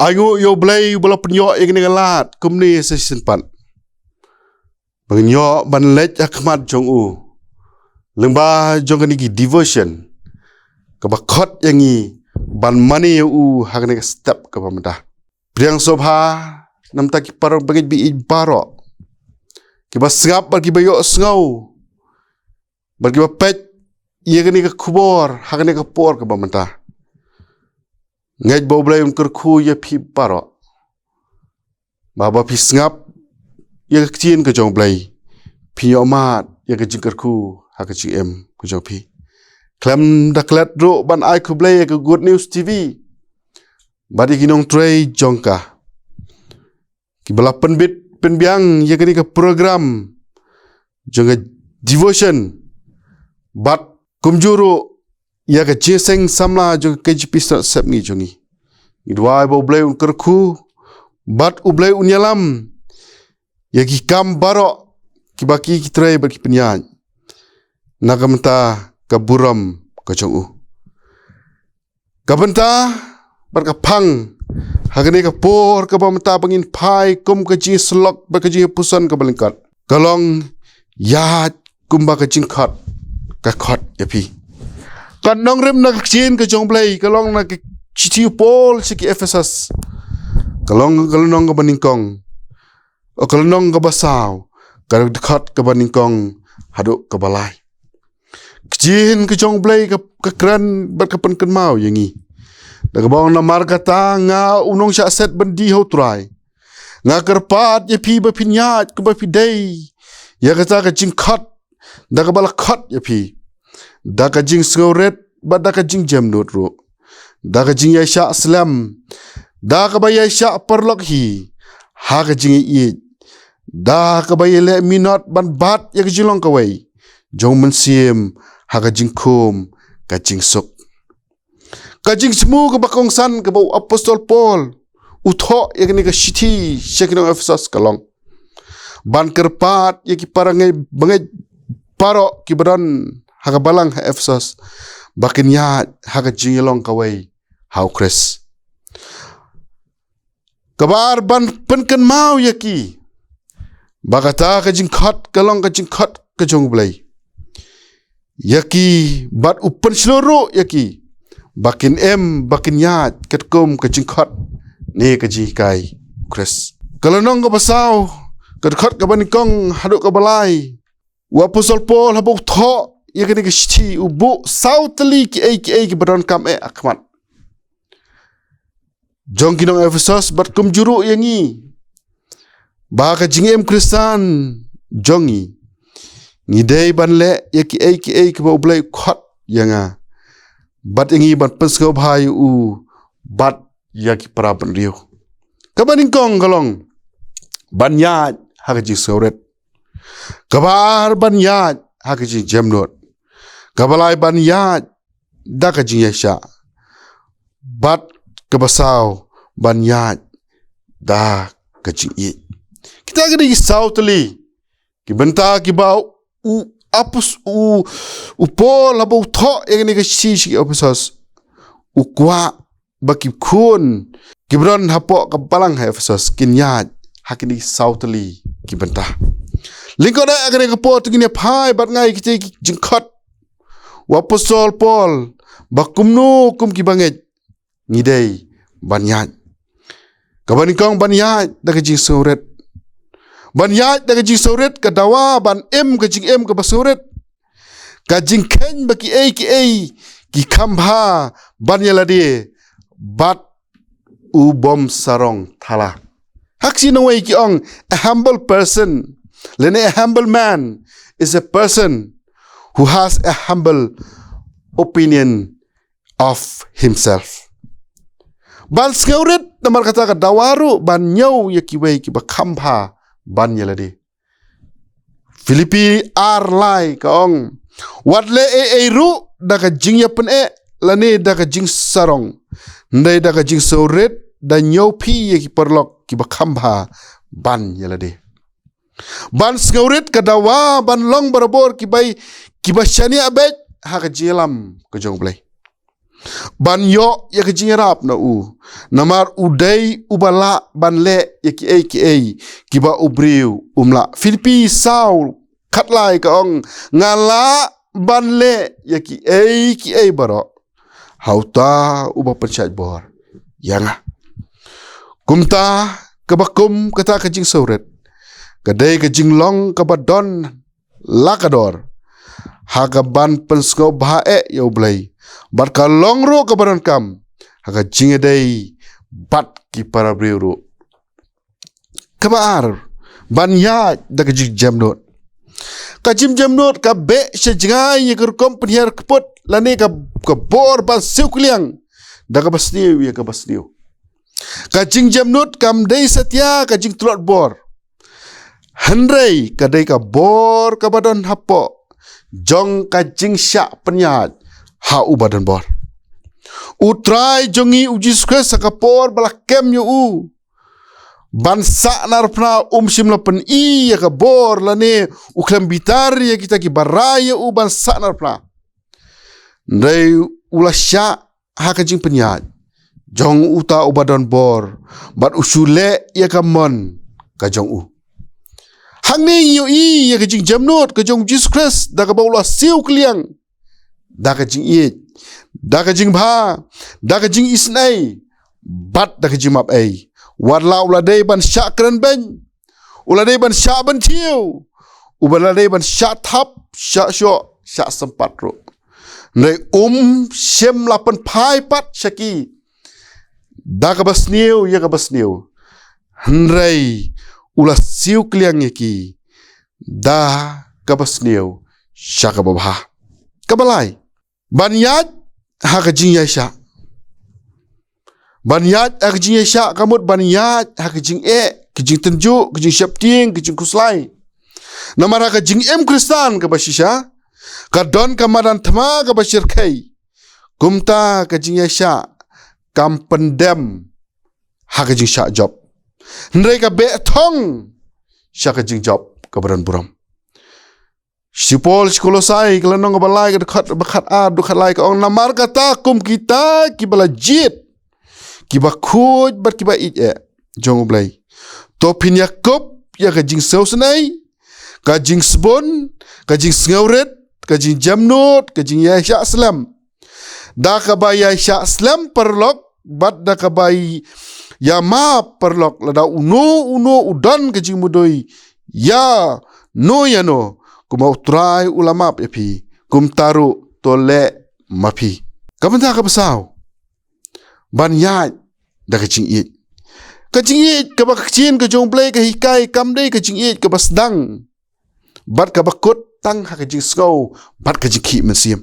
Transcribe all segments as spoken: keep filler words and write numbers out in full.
Ai nguh ïa U Blei uba la pynïoh ïa kane ka lad kumne sa shisien pat, ba ngin ïoh ban leit ha khmat jong u lyngba jong kane ka devotion kaba khot ïa ngi ban mane ïa u ha kane ka step kaba mynta. Pdiang sngewbha na ka bynta ki para bangeit ba ïeit baroh kiba sngap bad kiba ïohsngew bad kiba peit ïa kane ka khubor ha kane ka por kaba mynta. Ngeit ba U Blei un kyrkhu ïa phi baroh, ba haba phi sngap ïa ka ktien ka jong U Blei, phin ïoh mad ïa ka jingkyrkhu ha ka jingim ka jong phi. Khlem da klet ruh ban ai khublei ïa ka Good News T V bad ïa ki nongtrei jong ka kiba la pynbit pynbiang ïa kane ka program jong ka devotion bad kumjuh ruh ïa ka jingïaseng samla jong ka K J P Synod Sepngi jong ngi. Ngi duwai ba U Blei un kyrkhu bad U Blei un ïalam ïa ki kam baroh kiba ki, ki trei bad ki pynïaid na ka bynta ka burom ka jong u. Ka bynta bad ka phang ha kane ka por kaba mynta ba ngin phai kum ka jingïasyllok bad ka jingïapuson kaba lyngkot ka long, ïaid kumba ka jingkhot ka khot ïa phi. Ka nongrim na ka ktien ka jong U Blei ka long na ka shithi u Paul sha ki Ephesos, ka long ka lynnong kaba nyngkong, o, ka lynnong kaba saw, ka dkhot kaba nyngkong haduh kaba lai. Ka ktien ka jong U Blei ka, ka kren bad ka pynkynmaw ïa ngi da kaba ong, namar kata nga u nongshah set byndi ha U Trai, nga kyrpad ïa phi ba phin ïaid kumba phi dei ïa kata ka jingkhot da kaba la khot ïa phi, da ka jingsngewrit bad da ka jingjemnud ruh, da ka jingïaishah slem da kaba ïaishah paralok hi ha ka jingïeit, da kaba ïaleh minot ban bat ïa ka jinglong kawei jong U Mynsiem ha ka jingkhum ka jingsuk. Ka jingthmu kaba kongsan kaba u apostol Paul u thoh ïa kane ka shithi sha ki nong Ephesos ka long ban kyrpad ïa ki para ngeit bangeit baroh kiba don ha ka balang ha Ephesos ba kin ïaid ha ka jingïalong kawei ha U Khrist. Kaba ar ban pynkynmaw ïa ki ba kata ka jingkhot ka long ka jingkhot ka jong U Blei ïa ki bad u pynshlur ruh ïa ki ba kin im ba kin ïaid katkum ka jingkhot ne ka jinghikai U Khrist. Ka lynnong kaba saw, ka dkhot kaba nyngkong haduh kaba lai, u apostol Paul haba u thoh ïa kane ka shithi u buh saw tylli kiei kiei kiba donkam eh ha khmat jong ki nong Ephesos bad kumjuh ruh ïa ngi, ba ka jingim Khristan jong ngi, ngi dei ban leh ïa kiei kiei kiba U Blei u khot ïa nga bad ïa ngi ban pynsngewbha ïa u bad ïa ki para bynriew. Kaba nyngkong ka long ban ïaid ha ka jingsngewrit. Kaba ar ban ïaid ha ka jingjemnud. Kaba lai ban ïaid da ka jingïaishah. Bad kaba saw ban ïaid da ka jingïeit. Kita ki dei ki saw tylli ki bynta kiba u apos u, u Paul haba u thoh ïa kane ka shithi sha ki Ephesos u kwah ba ki khun kiba don hapoh ka balang ha Ephesos kin ïaid ha kine ki saw tylli ki bynta. Lyngkot eh ha kane ka por te ngin ïa phai bad ngai kita ki jingkhot u apostol Paul ba kumno kum ki bangeit ngi dei ban ïaid. Kaba nyngkong ban ïaid da ka jingsngewrit. Ban ïaid da ka jingsngewrit ka dawa ban im ka jingim kaba sngewrit. Ka jingkheiñ ba kiei kiei ki kham bha ban ïa lade bad u bym sarong thala. Ha ka ktien nongwei ki ong a humble person lane a humble man is a person who has a humble opinion of himself. Ban sngewrit namar kata ka dawa ruh ban ñiew ïa kiwei kiba kham bha ban ïa lade. Philippi ar lai ka ong, wat leh ei ei ruh da ka jingïapyneh lane da ka jingsarong, hynrei da ka jingsngewrit da ñiew phi ïa ki paralok kiba kham bha ban ïa lade. Ban sngewrit ka dawa ban long barabor kiba, kiba shaniah beit ha ka jingïalam ka jong U Blei. ban ïoh ïa ka jingïarap na u. Namar u dei uba lah ban leh ïa kiei kiei kiba u briew um lah. Philippi saw khatlai ka ong, nga lah ban leh ïa kiei kiei baroh ha uta uba pynshait bor ïa nga. Kumta kaba kum kata ka jingsngewrit ka dei ka jinglong kaba don la ka dor ha ka ban pynsngewbha eh ïa U Blei bad ka long ruh kaba donkam ha ka jingïadei bad ki para briew ruh. Kaba ar, ban ïaid da ka jingjemnud. Ka jingjemnud ka beh sha jngai ïa ka rukom pynhiar kput lane ka, ka bor ban siew kylliang da kaba sniew ïa kaba sniew. Ka jingjemnud kam dei satia ka jingtlot bor, hynrei ka dei ka bor kaba don hapoh jong ka jingshah pynïaid ha uba don bor. U Trai jong ngi U Jisu Khrist ha ka por ba la kem ïa u ban sahnarphna um shym la pyni ïa ka bor lane u khlem bitar ïa kita kiba rai ïa u ban sahnarphna. Hynrei u la shah ha ka jingpynïaid jong uta uba don bor bad u shu leh ïa ka mon ka jong u. Hangne ngi ïohi ïa ka jingjemnud ka jong U Jisu Khrist da kaba u la siew kylliang da ka jingïeit, da ka jingbha, da ka jingisynei bad da ka jingmap ei. Wat la u la dei ban shah kren beiñ, u la dei ban shah bynthiew, u la dei ban shah thap, shah shoh, shah sympat ruh, hynrei um shym la pynphai pat sha ki da kaba sniew ïa kaba sniew, hynrei u la siew kylliang ïa ki da kaba sniew sha kaba bha. Kaba lai, ban ïaid ha ka jingïaishah. Ban ïaid ha ka jingïaishah ka mut ban ïaid ha ka jingeh, ka jingtynjuh, ka jingsheptieng, ka jingkhuslai. Namar ha ka jingim Khristan kaba shisha ka don ka madan thma kaba shyrkhei. Kumta ka jingïaishah kam pyndem ha ka jingshah jop, hynrei ka beh thong sha ka jingjop kaba don burom. Shi Paul shi Kolosai ka lynnong kaba lai ka dkhot ba khatar, dkhot lai ka ong, namar kata kum kita kiba la jied, kiba khuid bad kiba ïeit eh jong U Blei, to phin ïakup ïa ka jingsngewsynei, ka jingsbun, ka jingsngewrit, ka jingjemnud, ka jingïaishah slem. Da kaba ïaishah slem paralok bad da kaba ïamap paralok, lada uno uno u don ka jingmudui ïano ïano, kumba U Trai u la map ïa phi, kumta ruh to leh ma phi. Ka bynta kaba saw, ban ïaid da ka jingïeit. Ka jingïeit kaba ka ktien ka jong U Blei ka hikai kam dei ka jingïeit kaba sdang bad kaba kut tang ha ka jingsngew bad ka jingkhih mynsiem.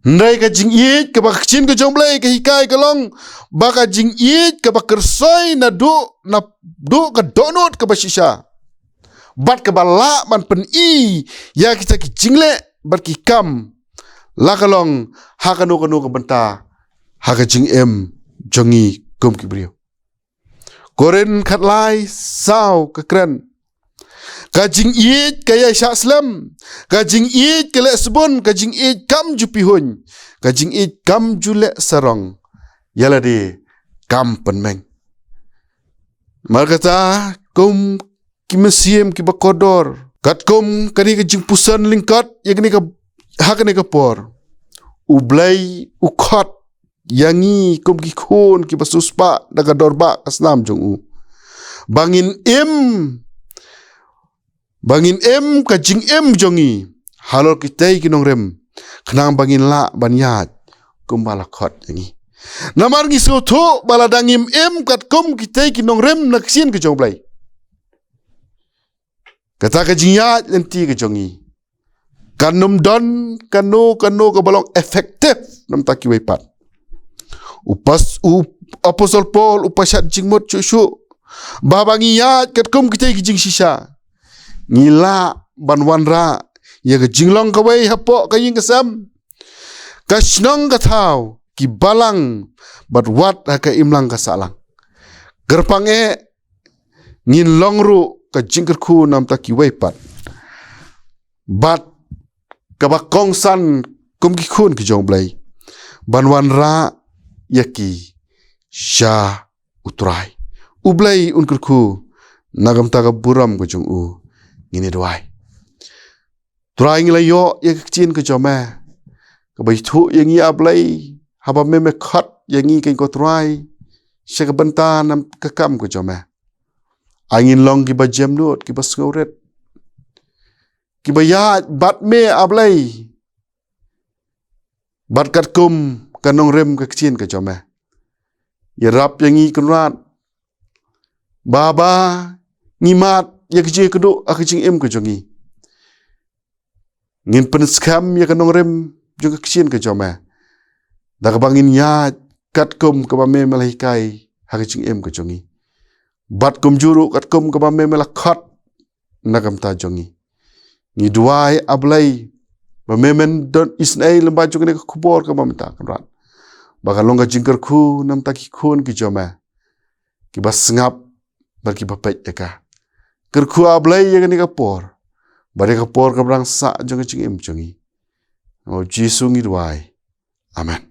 Hynrei ka jingïeit kaba ka ktien ka jong U Blei ka hikai ka long ba ka jingïeit kaba kyrsoi naduh, naduh ka dohnud kaba shisha bad kaba lah ban pyni ïa kita ki jingleh bad ki kam, la ka long ha kano kano ka bynta ha ka jingim jong ngi kum ki briew. Korinth khatlai saw ka kren, ka jingïeit ka ïaishah slem, ka jingïeit ka leh sbun, ka jingïeit kam ju pihuiñ, ka jingïeit kam ju leh sarong, ïa lade kam pynmeng. Namar kata kum ki mynsiem kiba kordor, katkum kane ka jingpuson lyngkot ïa kane ka, ha kane ka por, U Blei u khot ïa ngi kum ki khun kiba siewspah da ka dorbar ka snam jong u, ba ngin im, ba ngin im ka jingim jong ngi halor kitei ki nongrim, khnang ba ngin lah ban ïaid kumba la khot ïa ngi. Namar ngi sngewthuh ba lada ngim im katkum kitei ki nongrim na ka ktien ka jong U Blei, kata ka jingïaid lynti ka jong ngi kan ym don kano kano kaba long effective na bynta kiwei pat. U pas, u Apostol Paul u pashat jingmut shuh shuh ba haba ngi ïaid katkum kitei ki jingshisha, ngi lah ban wanrah ïa ka jinglong kawei hapoh ka ïing ka sem, ka shnong ka thaw, ki balang, bad wat ha ka imlang ka sahlang. Kyrpang eh ngin long ruh ka jingkyrkhu na bynta kiwei pat. Bad kaba kongsan kum ki khun ki jong U Blei, ban wanrah ïa ki sha U Trai. U Blei un kyrkhu na ka bynta ka burom ka jong u. Ngin ïa duwai. Trai, ngi la ïoh ïa ka ktien ka jong me, kaba ïathuh ïa ngi, A Blei, haba me me khot ïa ngi, ko Trai, sha ka bynta na ka kam ka jong me. Ai ngin long kiba jemnud, kiba sngewrit, kiba ïaid bad me, A Blei, bad katkum ka nongrim ka ktien ka jong me. Ïarap ïa ngi, Kynrad, ba haba ngi mad ïa ka jingkyrduh ha ka jingim ka jong ngi, ngin pynskhem ïa ka nongrim jong ka ktien ka jong me, da kaba ngin ïaid katkum kaba me me la hikai ha ka jingim ka jong ngi, bad kumjuh ruh katkum kaba me me la khot na ka bynta jong ngi. Ngi duwai, A Blei, ba me men don isynei lyngba jong kane ka khubor kaba mynta, Kynrad, ba kan long ka jingkyrkhu na ka bynta ki khun ki jong me, kiba sngap bad kiba peit ïa ka. Kyrkhu, A Blei, ïa kane ka por bad ïa ka por kaba dang sah jong ka jingim jong ngi. Ha u Jisu ngi duwai. Amen.